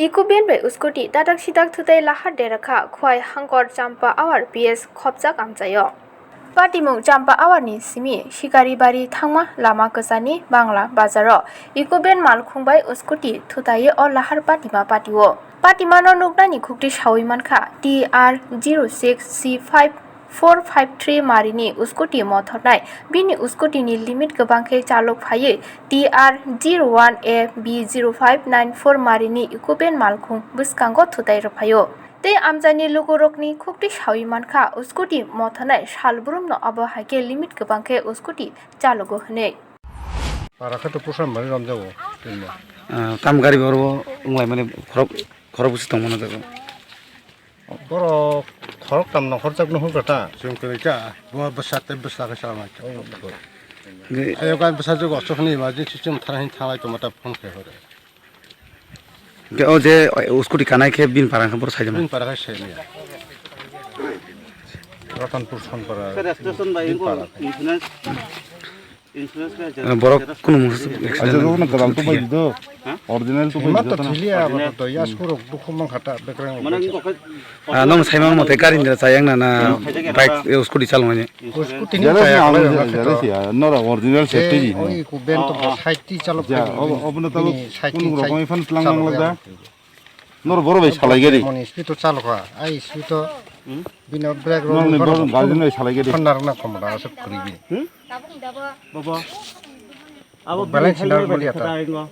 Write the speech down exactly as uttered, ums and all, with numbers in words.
Eco van bai scooty tatak sitak thutai lahar derakha Khwai Hangkor Champa Awar P S khopjak amchaio. Patimung Champa Awar ni simi Sikaribari thangma lama kwchani Bangla bazaro Eco van malkhung bai scooty thutai o lahar patima patio. Patimano nuknani khukti sawi mankha T R zero six C five four five three marini scooty mothornai. Bini scooty ni limit kwbang khe chalok phaiwi T R zero one A B zero five nine four marini eco van malkhung bwskango thutai rwphaio. Tei amchaini lugurokni khukti sawi mankha, scooty mothornai salbrumno abo hai khe limit kwbang khe scooty chalogo hwnwi. Para khe to pusa mari romjago, tini. Ah, tam gari bo oro wnglaimani khorok, khorok bwswk tongmano jago. Borok khoroktham nongkhorjak no hwnka ta. Chwng kwrwi cha, bo bwsa tei bwsa khe cha nai. Ayo gan bwsa jugo aswk hwnwi emergency chwng thana hin thanglai tongma ta phone khe hore. Hwnkhe o je, o scooty kanai khe bini para hwnkhe boro saida Bini mano. Para khe saimanya. Ratanpur Sonpara. Sir, registration bai bini para. Insurance. Borok kunu mungsa accident. Aja rokno kwtal to bai do. Ha? Original to bai do. Hima to thiliya, original. Abato to yasku rok dukhu mang khata bekrang. Mane ko khe. Ah, nong saimang mote gari ni chayang na na bike, eh, scooty chalmani. Scooty ni chaya khlai rok na khe to. Nora original safety ji. Oi ku ben to side ti chalo. Ja, obo, obo no talo kunu rokom ifan tlang nang lagda. Nor boro bai salai gari. Moni speed to chalo kha. Ai speed to bino brake rok. Nong ni boro gari noi salai gari. Khonnar na khomra asuk khuri bi. Baba. Abo balance helmet na bai boli ata. Khata ingo.